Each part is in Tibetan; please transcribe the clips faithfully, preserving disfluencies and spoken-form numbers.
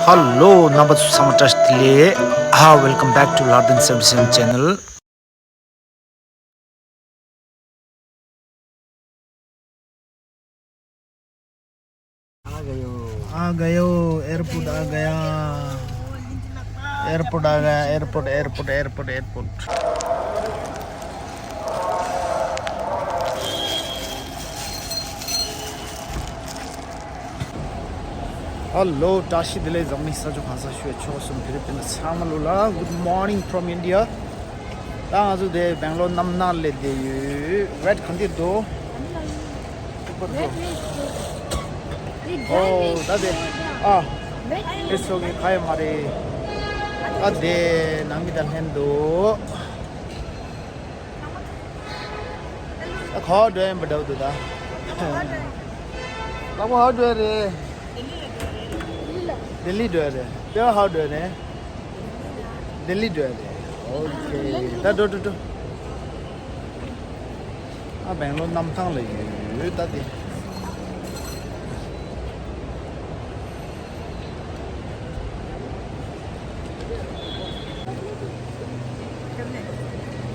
Hello, རྣམ་པ་ཚོ་ཚང་མ་བཀྲ་ཤིས་བདེ་ལེགས། Ah, welcome back to Lardin seventy-seven channel. आ गयो। आ गयो, एयरपोर्ट आ गया। एयरपोर्ट आ गया, airport, airport, airport, airport. Hello, བཀྲ་ཤིས་བདེ་ལེགས། འཛམ་གླིང་ས་ཕྱོགས་གང་ས་བཞུགས་ཆོག་གསུམ་བོད་རིགས་སྤུན་ཟླ་ཚང་མ་ལོ་ལ། Good morning from India. ད་ང་ཚོ་དེ་སྦེང་ལོར་གནམ་ཐང་སླེབས་བསྡད་ཡོད། Wait, ག་འདིར་འདུག་ཨོ་ད་དེ། ཨ། It's okay, ག་ཡོད་མ་རེད། ད་དེ་ནང་གི་ད་ལྷན་འདུག་ད་ག་པར་འགྲོ་ཡིན་པ་འདྲ་བོ་འདུག་ད། ལགས་པོ་ག་པར་འགྲོ་ཡ་རེད། ལྡི་ལི་འགྲོ་ཡ་རེད། དེ་བ་ག་པར་འགྲོ་ཡ་རེད། ལྡི་ལི་འགྲོ་ཡ་རེད། ཨོ་ཁེ། ད་འགྲོ་འགྲོ་འགྲོ། ཨ་སྦེང་ལོར་གནམ་ཐང་ལ་ཡོད་ད་དེ།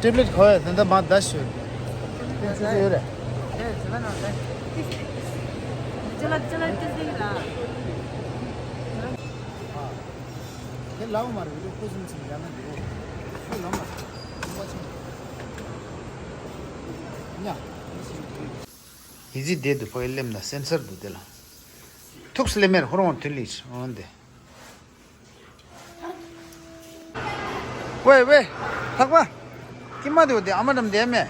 ཊེབ་ལེཊ་ག་པར་ཡོད། ད་ལྟ་མར་ཟླ་ཞུ། ཊེབ་ལེཊ་ཡོད་རེད། དེ་ལའོ་མ་རེད། ཁོ་སུམ་ཚིག་ཡང་ན་འདུག་ཁོ་ལ་མ་ཁོ་བ་ཆེན་ཉ། ཡི་ཟི་དེ་དུ་ཕོ་ཡི་ལེམ་ན་སེན་སར་དུ་དེ་ལ། ཐུགས་སུ་ལེ་མེར་ཧོ་རོང་ཐུ་ལི་ཧོན་དེ། ཝེ་ཝེ། ལྷག་པ། ཀྱི་མ་དེ་བ་དེ་ཨ་མ་འགྲམ་དེ་མེ།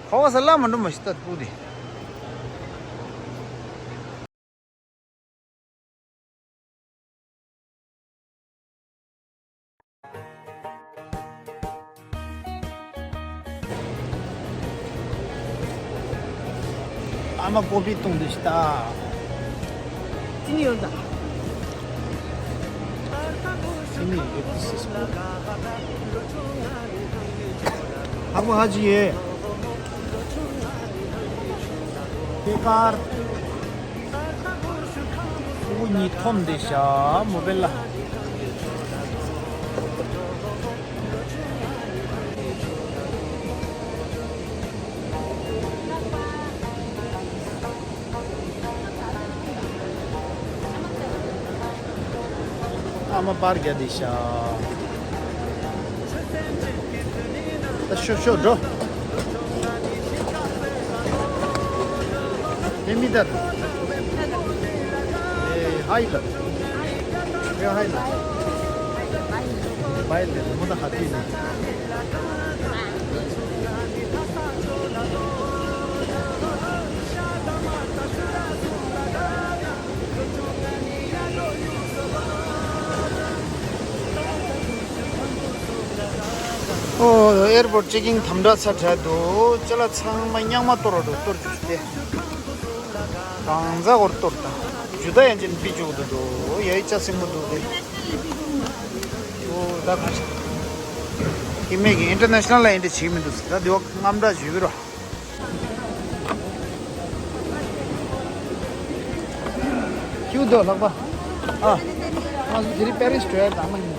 ཁོ་བ་ས་ལ་མ་འགྲོ་མ་ཤི་ཏ་དུ་དེ། ཨ་མ་ཀོ་པི་བཏུང་དུ་ཤི་ཏ། ཅི་ནི་ཡོད་ད། ཅི་ནི་ཡོད་དུ་ཤི་ཤི། ཧ་གོ་ཧ་ཅི་ཡེ། ཁེ་ཀར། ཕྲུ་གུ་གཉིས་འཐོམ་བསྡད་ཤག་མོ་བེལ་ལ། ཨ་མ་པར་རྒྱག་བསྡད་ཤག་ད་ཤོག་ཤོག་འགྲོ། དེ་མི་ད། ཨེ་ཧའི་ད། ཨེ་ཧའི་ད། བའི་ལེ་མོ་ད་ཧ་ཏི་ནི། ཨོ། ཨེར་པོར་ཊི་ཅེ་ཀིང་དམ་དྲག་ཚ་དྲག་འདུག་ཅ་ལག་ཚང་མ་རྙིང་མ་གཏོར་རོ་གཏོར་རྒྱུ་དེ། གང་ཟག་གོར་གཏོར་དང་། ཇུ་ད་ཡན་ཅིན་པི་ཅུག་ཏུ་འདུག་ཡའི་ཅ་སེ་མོ་འདུག་དེ། ཨོ་ད་ག་ཞིག་སྐྱེ་དམན་གྱི་ཨིན་ཊར་ནེ་ཤ་ནལ་ལ་ཨིན་ཊི་བྱེད་མི་འདུག་ད་དེ་བ་རྔམ་དྲག་ཞུས་པའི་རོ། ཁྱེའུ་དོ་ལགས་པ། ཨ། ང་ཚོ་དེ་རིང་པེ་རིས་འགྲོ་ཡ་དང་མ་ཡིན།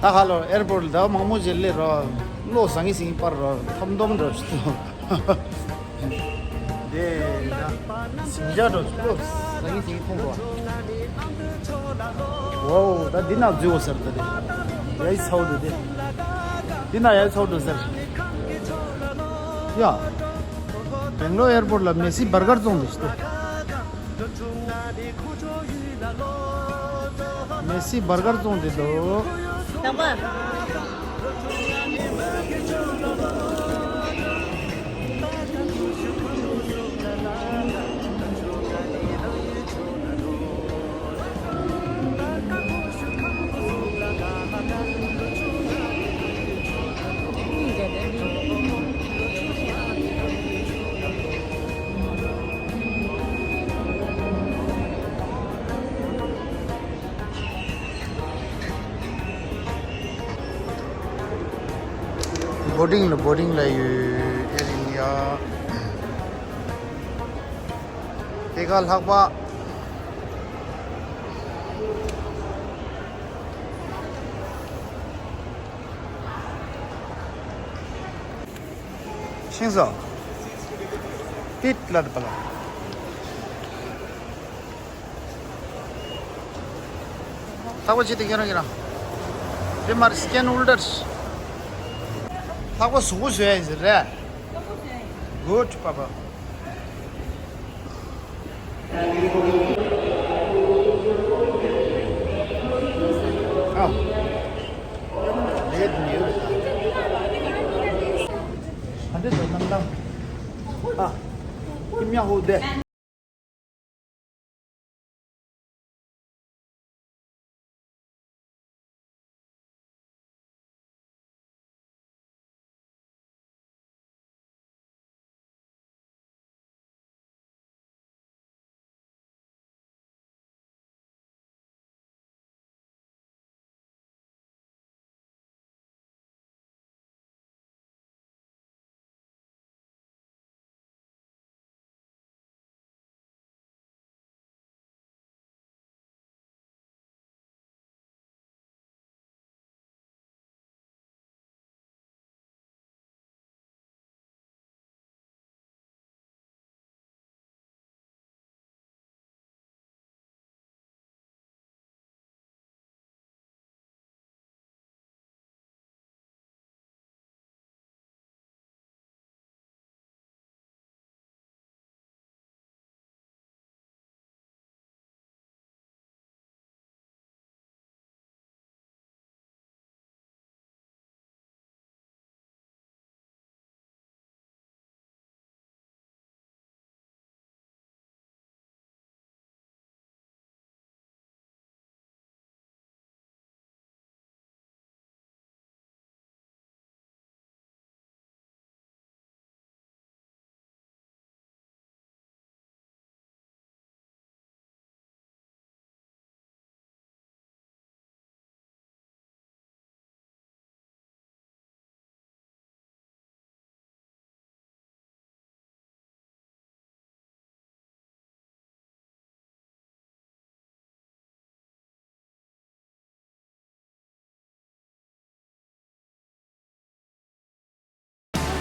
ད་ཧ་ལོ་ཨེར་པོར་ལ་ཟླ་བ་མང་པོ་རྗེས་སླེབས་རོགས། བློ་བཟང་ངེ་ཟིང་པར་རོགས། ཁམ་སྡོམ་འགྲོ་ཞིག་ཏུ། དེ་ད་ཟིང་ཆ་འགྲོ་ཞིག་བློ་བཟང་ངེ་ཟིང་ཐོང་རོགས། ཝའོ་ད་འདི་ན་འཛུལ་བ་ཟེར་ད་དེ། ཡའི་ཚའོ་འདུག་དེ། འདི་ན་ཡའི་ཚའོ་འདུག་ཟེར། ཡ། སྦེང་ལོར་ཨེར་པོར་ལ་མེ་སི་བར་གར་བཙོང་འདུག་ཞིག་ཏུ། མེ་སི་བར་གར་བཙོང་དེ་འདུག་དང་པོ། བོར་ཌིང་ལ་བོར་ཌིང་ལ་ཡོད། ཨེར་ཨིན་ཌི་ཡ། དེ་ག་ལྷག་པ། ཤིང་བཟོ། ཏིད་ལ་དུ་པ་ལ། ལྷག་པ་ཅི་སྟེ་ཁྱེད་རང་ཁྱེད་རང་། དེ་མར་སི་ཀེན་ཧོལ་ཌར། ལྷག་པ་གཟུགས་པོ་བཟོ་ཡ་ཡིན་ཟེར་རེད། གུཌ་པ་པ། ཨ། ལེད་མི་ཡོད། ཧན་ཌེ་ཌི་ནམ་ནམ། ཨ། ཀིམ་ཡ་ཧོ་དེ།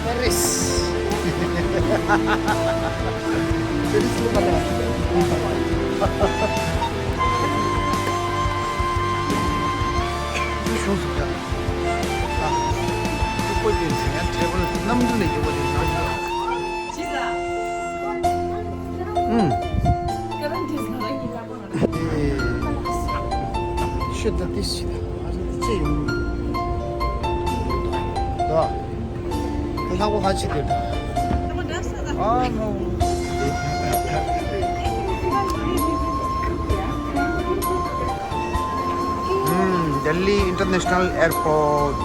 པེ་རིས། པེ་རིས་ལ་མ་ལ། ཤོག་ཟེར་ཡ། ཨ། ཀྲུག་པ་ཅན་ཟེར་ཡ་ཊེ་བལ་གནམ་གྲུ་ལས་ཡོད་པ་དེ་ནང་དུ། ཨུམ། ཤོད་ད་ཏི་སི་ད། ཨ་ཙི་ཡོང་། ད། ད་ལྷག་པ་ཧ་ཅི་དེ་ད། ཨ་མོ། ཨུམ། Delhi International Airport.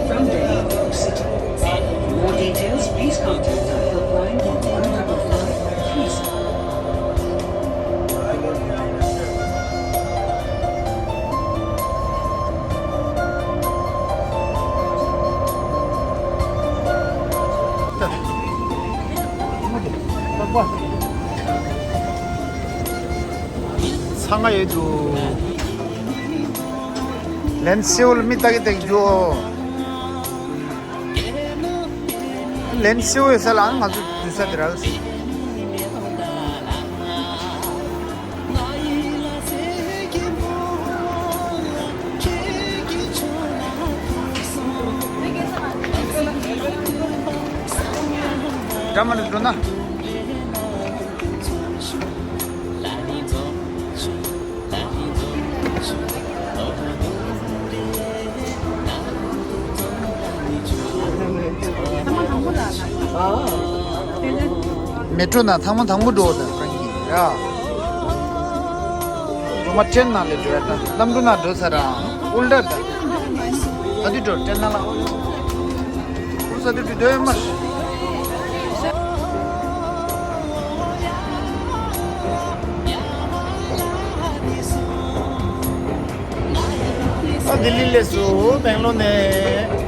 From Delhi to City. For more details, please contact our helpline on one triple five, please. ང་ཡོད་དུ། ལན་སེའུ་ལ་མི་ལྟ་གི་ལྟ་གི་འགྱོ། ལན་སེའུ་ཡོད་ས་ལ་ང་ཚོ་འདུས་ས་དེ་ར། འདྲ་མ་འདྲ་འགྲོ་ན། མེ་ཊྲོ་ནང་ཐེངས་མ་དང་པོ་འགྲོ་དང་གང་གི་ཡ། སྒྲོལ་མ་ཊེན་ནང་ལ་འགྲོ་ཡ་ད་གནམ་གྲུ་ནང་འགྲོ་ས་རང་ཨུལ་ཏྲ་ད། ཨ་དུ་འགྲོ་ཊེན་ནང་ལ། ཨུལ་ས་དུ་འགྲོ་འདོད་མ། ཨ་ལྡི་ལི་སླེབས་སོང་སྦེང་ལོར་ནས།